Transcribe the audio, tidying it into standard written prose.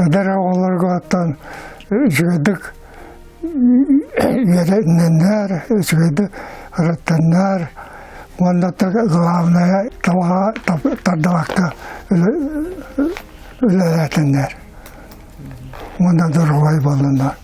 Эдэр оҕолорго оттон үчүгэйдик үөрэннэр, үчүгэйдик ырыттаннар уонна главное табаҕа тардыбакка үлэлээтиннэр уонна доруобай буоллуннар.